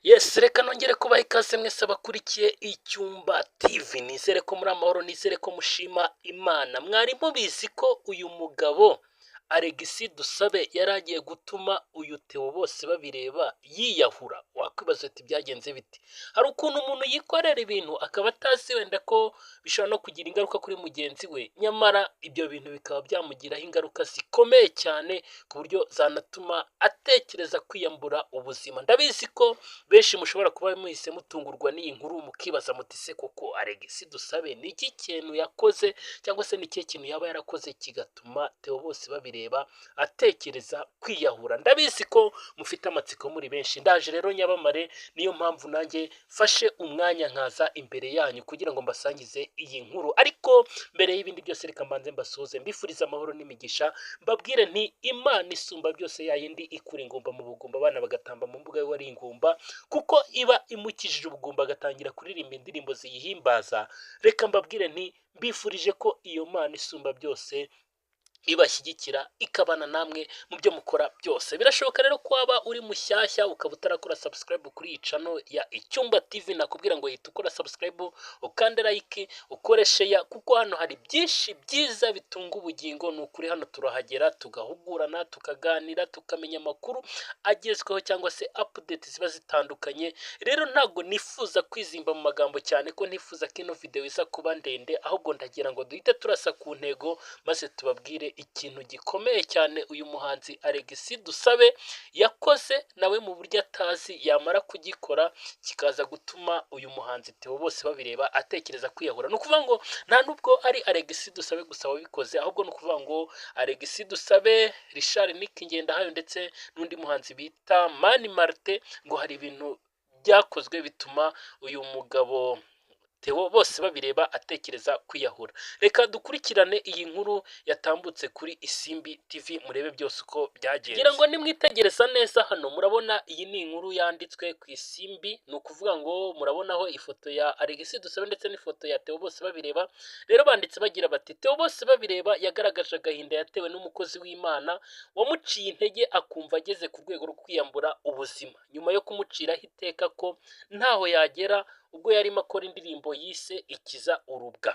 Yes, reka nongere kubaha ikaze mwese abakurikiye Icyumba TV. Nizere ko muri amahoro, nizere ko mushima Imana. Mwari mubizi ko uyu mugabo Alegisi Dusabe yari agiye gutuma uyu Theo bose babireba yiyahura? Wakwibaza uti byagenze bite? Hari ukuntu umuntu yikorera ibintu akaba atazi wenda ko bishobora no kugira ingaruka kuri mugenzi we, nyamara ibyo bintu bikaba byamugiraho ingaruka zikomeye cyane ku buryo zanatuma atekereza kwiyambura ubuzima. Ndabizi ko benshi mushobora kuba muhise mutungurwa n'iyi nkuru, mukibaza muti se koko Alegisi Dusabe ni iki kintu yakoze, cyangwa se ni ikihe kintu yaba yarakoze kigatuma Theo bose babireba atekereza kwiyahura? Ndabizi ko mufite amatsiko muri benshi. Ndaje rero nyabamare, niyo mpamvu nanjye mfashe umwanya nkaza imbere yanyu kugira ngo mbasangize iyi nkuru. Ariko mbere y'ibindi byose, reka mbanze mbasuhuze, mbifurize amahoro n'imigisha, mbabwire nti Imana isumba byose, ya yindi ikura ingumba mu bugumba, abana bagatamba mu mbuga y'uwari ingumba, kuko iba imukijije ubugumba agatangira kuririmba indirimbo ziyihimbaza. Reka mbabwire nti mbifurije ko iyo Mana isumba byose ibashyigikira, ikabana namwe mu byo mukora byose. Birashoboka rero ko waba uri mushyashya ukaba utarakora subscribe kuri iyi channel ya Icyumba TV. Nakubwira ngo hita ukora subscribe, ukande like, ukore share, kuko hano hari byinshi byiza bitunga ubugingo. Ni ukuri, hano turahagera tugahugurana, tukaganira, tukamenya amakuru agezweho cyangwa se update ziba zitandukanye. Rero ntabwo nifuza kwizimba mu magambo cyane, ko ntifuza ko ino video iza kuba ndende, ahubwo ndagira ngo duhite turasa ku ntego maze tubabwire ikintu gikomeye cyane uyu muhanzi Alegisi Dusabe yakoze nawe mu buryo atazi, yamara kugikora kikaza gutuma uyu muhanzi Theo bose babireba atekereza kwiyahura. Ni ukuvuga ngo nta nubwo ari Alegisi Dusabe gusa wabikoze, ahubwo ni ukuvuga ngo Alegisi Dusabe, Richard Nick Ngendahayo ndetse n'undi muhanzi bita Mani Martin, ngo hari ibintu byakozwe bituma uyu mugabo Theo bose babireba atekereza kwiyahura. Reka dukurikirane iyi nkuru yatambutse kuri Isimbi TV, murebe byose uko byagenze. Ngira ngo nimwitegereza neza hano murabona iyi ni inkuru yanditswe ku Isimbi. Ni ukuvuga ngo murabonaho ifoto ya Alegisi Dusabe ndetse n'ifoto ya Theo bose babireba. Rero banditse bagira bati: "Theo bose babireba yagaragaje agahinda yatewe n'umukozi w'Imana wamuciye intege akumva ageze ku rwego rwo kwiyambura ubuzima, nyuma yo kumuciraho iteka ko ntaho yagera ubwo yarimo akora indirimbo yise Ikiza Urubwa."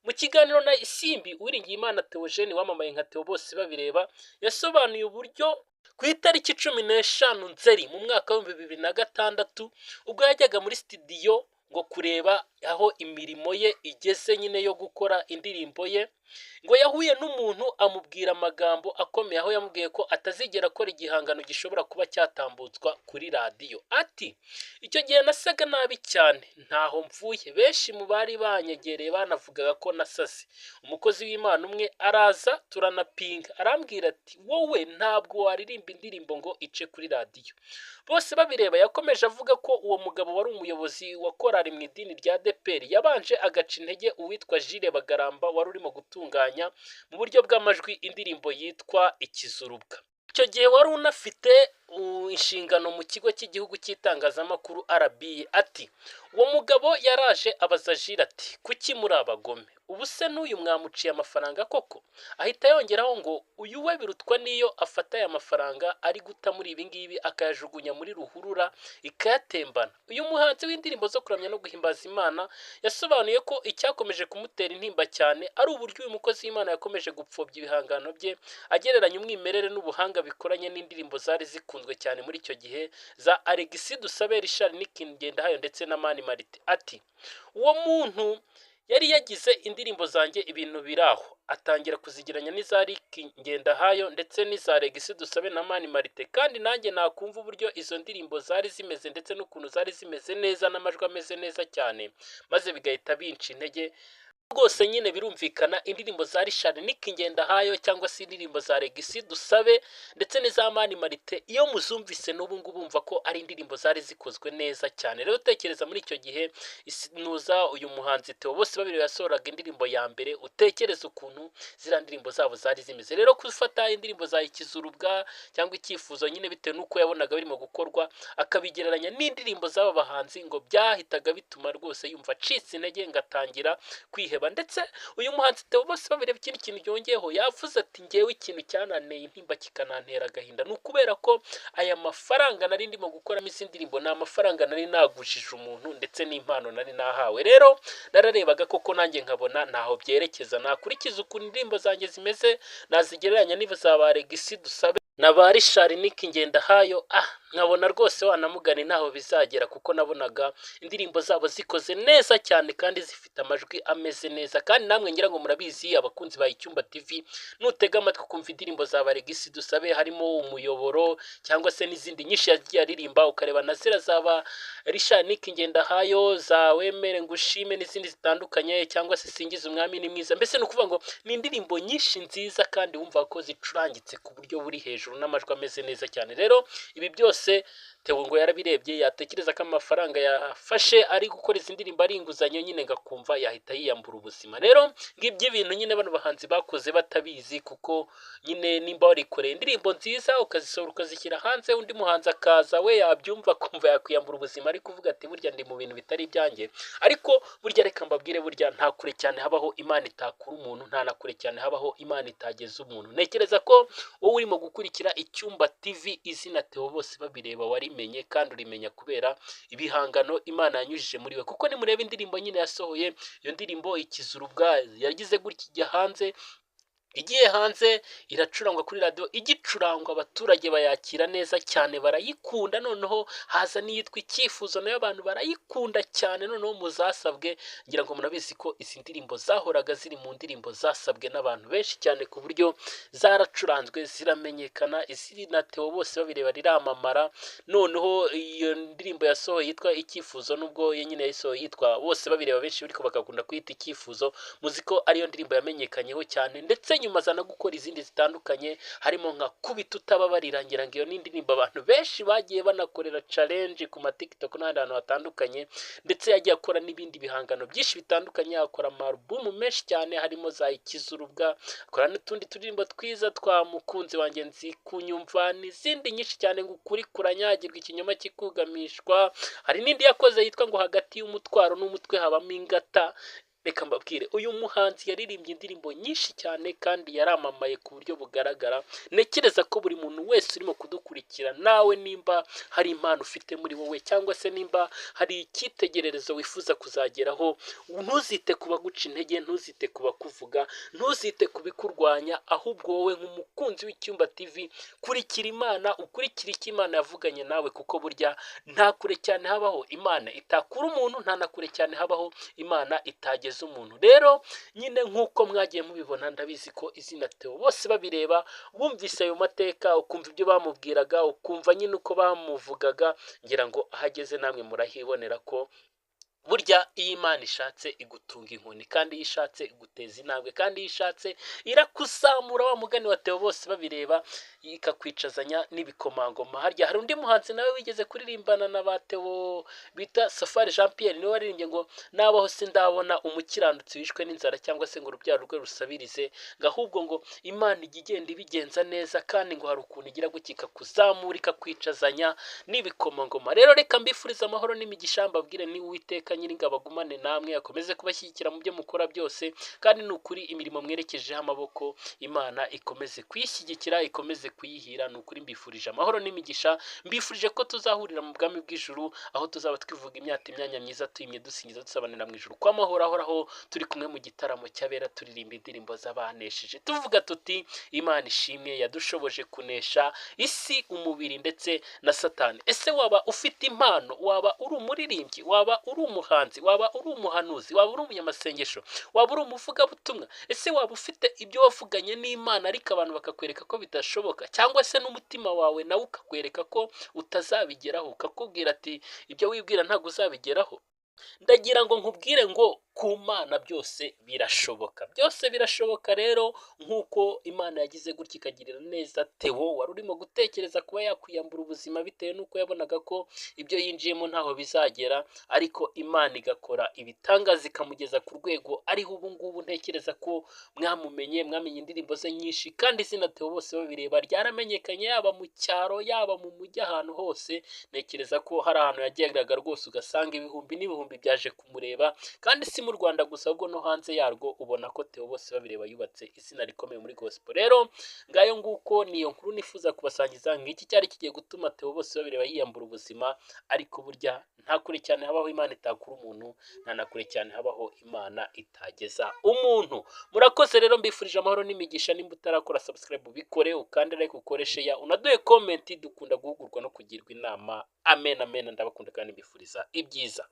Mu kiganiro na Isimbi, Uwiringiyimana Theogene wamamaye nka Theo bose babireba yasobanuye uburyo ku itariki 15 Nzeri mu mwaka w'2006, ubwo yajyaga muri sitidiyo ngo kureba aho imirimo ye igeze nyine yo gukora indirimbo ye, ngo yahuye n'umuntu amubwira amagambo akomeye, aho yamubwiye ko atazigera akora igihangano gishobora kuba cyatambutswa kuri radiyo. Ati: "Icyo gihe nasaga nabi cyane, ntaho mvuye, benshi mu bari banyegereye banavugaga ko nasaze. Umukozi w'Imana umwe araza turanapinga, arambwira ati wowe ntabwo waririmba indirimbo ngo ice kuri radiyo." Bose babireba yakomeje avuga ko uwo mugabo wari umuyobozi wa korali mu idini rya ADEPR yabanje agaca intege uwitwa Jules Bagaramba wari urimo gutunganya mu buryo bw'amajwi indirimbo yitwa Ikizurubwa, icyo gihe wari unafite inshingano mu kigo cy'igihugu cy'itangazamakuru RBA. Ati: "Uwo mugabo yaraje abaza Jules ati kuki muri abagome? Ubu se n'uyu mwamuciye amafaranga koko?" Ahita yongeraho ngo uyu we birutwa n'iyo afata aya mafaranga ari guta muri ibi ngibi akayajugunya muri ruhurura ikayatembana. Uyu muhanzi w'indirimbo zo kuramya no guhimbaza Imana yasobanuye ko icyakomeje kumutera intimba cyane ari uburyo uyu mukozi w'Imana yakomeje gupfobya ibihangano bye, agereranya umwimerere n'ubuhanga bikoranye n'indirimbo zari zikunzwe cyane muri icyo gihe za Alegisi Dusabe, Richard Nick Ngendahayo ndetse na Mani Martin. Ati: "Uwo muntu yari yagize indirimbo zanjye ibintu biri aho, atangira kuzigeranya n'iza Rick Ngendahayo ndetse n'iza Alegisi Dusabe na Mani Martin, kandi nanjye nakumva uburyo izo ndirimbo zari zimeze ndetse n'ukuntu zari zimeze neza n'amajwi ameze neza cyane, maze bigahita binca intege rwose." Nyine birumvikana, indirimbo za Richard Nick Ngendahayo cyangwa se indirimbo za Alegisi Dusabe ndetse n'iza Mani Martin, iyo muzumvise n'ubu ngubu bumva ko ari indirimbo zari zikozwe neza cyane. Rero utekereza muri icyo gihe nuza uyu muhanzi Theo bose babiri yasohoraga indirimbo ya mbere, utekereza ukuntu ziriya ndirimbo zabo zari zimeze. Rero gufata indirimbo za Ikizurubwa cyangwa Icyifuzo nyine, bitewe n'uko yabonaga birimo gukorwa, akabigereranya n'indirimbo z'aba bahanzi, ngo byahitaga bituma rwose yumva acitse intege, ngatangira kwiheba. babireba. Ndetse uyu muhanzi Theo bose babireba, ikindi kintu yongeyeho yavuze ati ngewe ikintu cyananteye intimba kikanantera agahinda ni ukubera ko aya mafaranga nari ndimo gukoramo izi ndirimbo ni amafaranga nari nagujije umuntu ndetse n'impano nari nahawe. Rero nararebaga koko nanjye nkabona ntaho byerekeza, nakurikiza ukuntu indirimbo zanjye zimeze nazigereranya n'iza ba Alexis Dusabe na ba Richard Nick Ngendahayo, nkabona rwose wanamugani ntaho bizagera, kuko nabonaga indirimbo zabo zikoze neza cyane kandi zifite amajwi ameze neza. Kandi namwe ngira ngo murabizi abakunzi ba Icyumba TV, nutega amatwi ukumva indirimbo za Alexis Dusabe harimo Umuyoboro cyangwa se n'izindi nyinshi yagiye aririmba, ukareba na ziriya za ba Richard Nick Ngendahayo za Wemere Ngushime n'izindi zitandukanye, cyangwa se Singiza Umwami ni mwiza, mbese ni ukuvuga ngo ni indirimbo nyinshi nziza kandi wumva ko zicurangitse ku buryo buri hejuru n'amajwi ameze neza cyane. Rero ibi byose Theo ngo yarabirebye, yatekereza ko amafaranga yafashe ari gukora izi ndirimbo ari inguzanyo nyine, ngakumva yahita yiyambura ubuzima. Rero ngibyo ibintu nyine bano bahanzi bakoze batabizi, kuko nyine nimba warikoreye indirimbo nziza ukazisohora ukazishyira hanze, undi muhanzi akaza we yabyumva akumva yakwiyambura ubuzima, ari kuvuga ati burya ndi mu bintu bitari ibyanjye. Ariko burya reka mbabwire, burya nta kure cyane habaho Imana itakura umuntu, nta na kure cyane habaho Imana itageza umuntu. Ntekereza ko wowe urimo gukurikira Icyumba TV, izina Theo bose babireba warimenye, kandi urimenya kubera ibihangano Imana yanyujije muri we. Kuko nimureba indirimbo nyine yasohoye, iyo ndirimbo Ikizuru ubwayo yagize gutya ijya hanze, igiye hanze iracurangwa kuri radiyo, igicurangwa abaturage bayakira neza cyane barayikunda. Noneho haza n'iyitwa Icyifuzo nayo abantu barayikunda cyane. Noneho muzasabwe, ngira ngo murabizi ko izi ndirimbo zahoraga ziri mu ndirimbo zasabwe n'abantu benshi cyane, ku buryo zaracuranzwe ziramenyekana, izina Theo bose babireba riramamara. Noneho iyo ndirimbo yasohoye yitwa Icyifuzo, nubwo yo nyine yayisohoye yitwa Bose babireba, benshi ariko bagakunda kuyita Icyifuzo, muzi ko ariyo ndirimbo yamenyekanyeho cyane. Ndetse nyuma aza no gukora izindi zitandukanye harimo nka Kubita Utababarira, ngira ngo iyo ni indirimbo abantu benshi bagiye banakorera challenge ku ma TikTok n'ahandi hantu hatandukanye. Ndetse yagiye akora n'ibindi bihangano byinshi bitandukanye, akora amarubumu menshi cyane harimo za Ikizurubwa, akora n'utundi turirimbo twiza twa Mukunzi wanjye nzi kunyumva n'izindi nyinshi cyane, ngo ukuri kuranyagirwa ikinyoma kikugamishwa. Hari n'indi yakoze yitwa ngo Hagati y'umutwaro n'umutwe habamo ingata. Reka mbabwire, uyu muhanzi yaririmbye indirimbo nyinshi cyane kandi yaramamaye ku buryo bugaragara. Ntekereza ko buri muntu wese urimo kudukurikira, nawe nimba hari impano ufite muri wowe cyangwa se nimba hari icyitegererezo wifuza kuzageraho, ntuzite ku baguca intege, ntuzite ku bakuvuga, ntuzite ku bikurwanya, ahubwo wowe nk'umukunzi w'Icyumba TV kurikira Imana, ukurikire icyo Imana yavuganye nawe, kuko burya nta kure cyane habaho Imana itakura umuntu, nta na kure cyane habaho Imana itageza umuntu. Rero nyine nk'uko mwagiye mubibona, ndabizi ko izina Theo bose babireba wumvise ayo mateka, ukumva ibyo bamubwiraga, ukumva nyine uko bamuvugaga, ngira ngo ahageze namwe murahibonera ko burya iyo Imana ishatse igutunga inkoni, kandi iyo ishatse iguteza intambwe, kandi iyo ishatse irakuzamura wa mugani wa Theo bose babireba, ikakwicazanya n'ibikomangoma. Harya hari undi muhanzi nawe wigeze kuririmbana na ba Theo bita Safari Jean Pierre, niwe waririmbye ngo nabaho sindabona umukiranutsi wishwe n'inzara cyangwa se ngo urubyaro rwe rusabirize, ngo ahubwo ngo Imana ijya igenda ibigenza neza, kandi ngo hari ukuntu igira gutya ikakuzamura ikakwicazanya n'ibikomangoma. Rero reka mbifurize amahoro n'imigisha, mbabwire ni Uwiteka Nyiringabo agumane namwe, akomeze kubashyigikira mu byo mukora byose, kandi ni ukuri imirimo mwerekejeho amaboko Imana ikomeze kuyishyigikira, ikomeze kuyihira. Ni ukuri mbifurije amahoro n'imigisha, mbifurije ko tuzahurira mu bwami bw'ijuru, aho tuzaba twivuga imyata imyanya myiza tuyimye dusingiza dusabanira mu ijuru kw'amahoro ahoraho, turi kumwe mu gitaramo cy'abera turirimba indirimbo z'abanesheje, tuvuga tuti Imana ishimwe yadushoboje kunesha isi, umubiri ndetse na Satani. Ese waba ufite impano? Waba uri umuririmbyi? Waba uri umuhanzi? Waba uri umuhanuzi? Waba uri umunyamasengesho? Waba uri umuvugabutumwa? Ese waba ufite ibyo wavuganye n'Imana ariko abantu bakakwereka ko bidashoboka, cyangwa se n'umutima wawe nawe ukakwereka ko utazabigeraho, ukakubwira ati ibyo wibwira ntabwo uzabigeraho? Ndagira ngo nkubwire ngo ku Mana byose birashoboka, byose birashoboka. Rero nk'uko Imana yagize gutya ikagirira neza Theo wari urimo gutekereza kuba yakwiyambura ubuzima bitewe n'uko yabonaga ko ibyo yinjiyemo ntaho bizagera, ariko Imana igakora ibitangaza ikamugeza ku rwego ariho ubu ngubu. Ntekereza ko mwamumenye, mwamenye indirimbo ze nyinshi, kandi izina Theo bose babireba ryaramenyekanye, yaba mu cyaro, yaba mu mujyi, ahantu hose. Ntekereza ko hari ahantu yageraga rwose ugasanga ibihumbi n'ibihumbi byaje kumureba, kandi si si mu Rwanda gusa, ahubwo no hanze yarwo. Ubona ko Theo Bose Babireba yubatse izina rikomeye muri gospel. Rero ngayo nguko, niyo nkuru nifuza kubasangiza. Ngiki cyari kigiye gutuma Theo Bose Babireba yiyambura ubuzima, ariko burya nta kure cyane habaho Imana itakura umuntu, nta na kure cyane habaho Imana itageza umuntu. Murakoze rero, mbifurije amahoro n'imigisha. Nimba utarakora subscribe, bikore, ukande like, ukore share, unaduhe comment. Dukunda guhugurwa no kugirwa inama. Amen, amen. Ndabakunda kandi mbifuriza ibyiza.